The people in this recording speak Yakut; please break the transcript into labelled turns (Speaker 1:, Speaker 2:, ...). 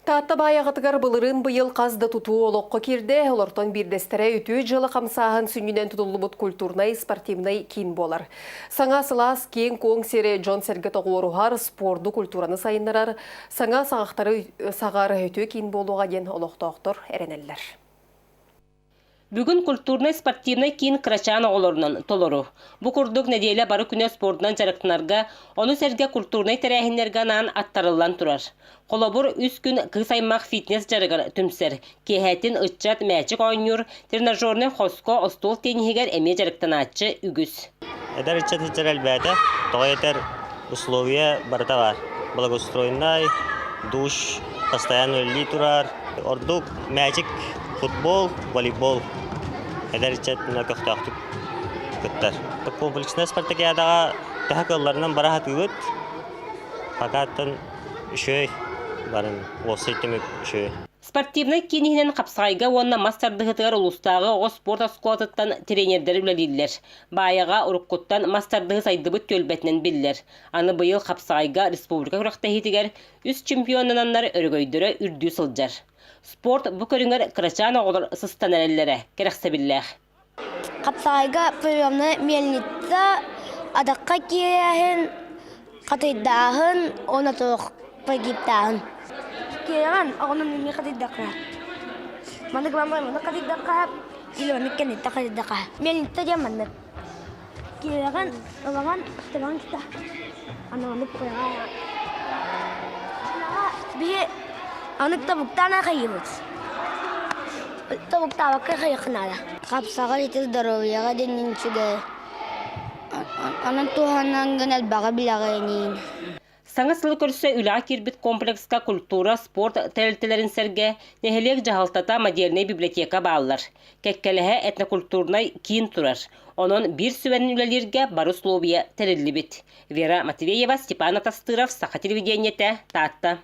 Speaker 1: Таатта баайаҕатыгар былырыын быйыл хас да тутуу олоххо киирдэ. Олортон биирдэстэрэ үтүө дьыала хамсааһын сүнньүнэн тутуллубут культурнай спортивнай киин буолар. Саҥа сылаас киэҥ-куоҥ сири дьон-сэргэ тоҕуоруһар, спорду, культураны сайыннарар, саҥа саҕахтары саҕар үтүө киин буолуоҕа диэн олохтоохтор эрэнэллэр.
Speaker 2: Бүгүн культурнай-спортивнай киин кырачаан оҕолорунан толору. Бу курдук нэдиэлэ бары күнэ спордунан дьарыктанарга, ону сэргэ культурнай тэрээһиннэргэ анаан аттарыллан турар. Холобур, үс күн кыыс аймах фитнес дьарыгар түмсэр, киэһэтин ыччат мээчик оонньуур, тренажернай хоско остуол тенниһигэр эмиэ дьарыктанааччы үгүс.
Speaker 3: Эдэр ыччат сылдьар элбээтэ, тоҕо этэр условия барыта баар. Благоустроеннай, душ постоянно үлэлии турар. Ордук мээчик, футбол, волейбол эдэр ыччат көхтөөхтүк кыттар. Комплекснай спартакиадаҕа төһө кыалларынан бара сатыыбыт. Пока-ттан үчүгэй барын уопсай түмүк үчүгэй.
Speaker 2: Спортивнай киин иһинэн хапсаҕайга уонна мас тардыһыытыгар улуустааҕы оҕо спорт оскуолатыттан тренердэр үлэлииллэр. Баайаҕа уруккуттан мас тардыһыы сайдыбыт түөлбэтинэн биллэр. Аны быйыл хапсаҕайга республика күрэхтэһиитигэр үс чемпионнананнар өрөгөйдөрө үрдүү сылдьар. Спорт бу көрүҥэр кырачаан оҕолор сыстан эрэллэрэ кэрэхсэбиллээх.
Speaker 4: Хапсаҕайга приемная мельница, атахха киирээһин, хатыйдааһын уонна туох погибтааһын. Киирэҕин оҕону мин хатыйдахха маннык маннык хатыйдахха или маннык кэнниттэн хатыйдахха мельница диэн маннык киирэҕин ылаҕын табаҕын кытта аны маннык биһи Аны тобуктаан хайыыбыт. Тобуктаабакка хайыахха наада.
Speaker 5: Хапсаҕай ити здоровьеҕа диэн үчүгэй. Онон туһанан гын элбэҕи билэҕиниин.
Speaker 2: Саҥа сылы көрсө үлэҕэ киирбит комплекска культура, спорт тэрилтэлэрин сэргэ нэһилиэк дьаһалтата, модельнай библиотека бааллар. Кэккэлэһэ этнокультурнай киин турар. Онон биир сүбэнэн үлэлииргэ бары условия тэриллибит. Вера Матвеева, Степан Атастыров, Саха телевидениетэ, Таатта.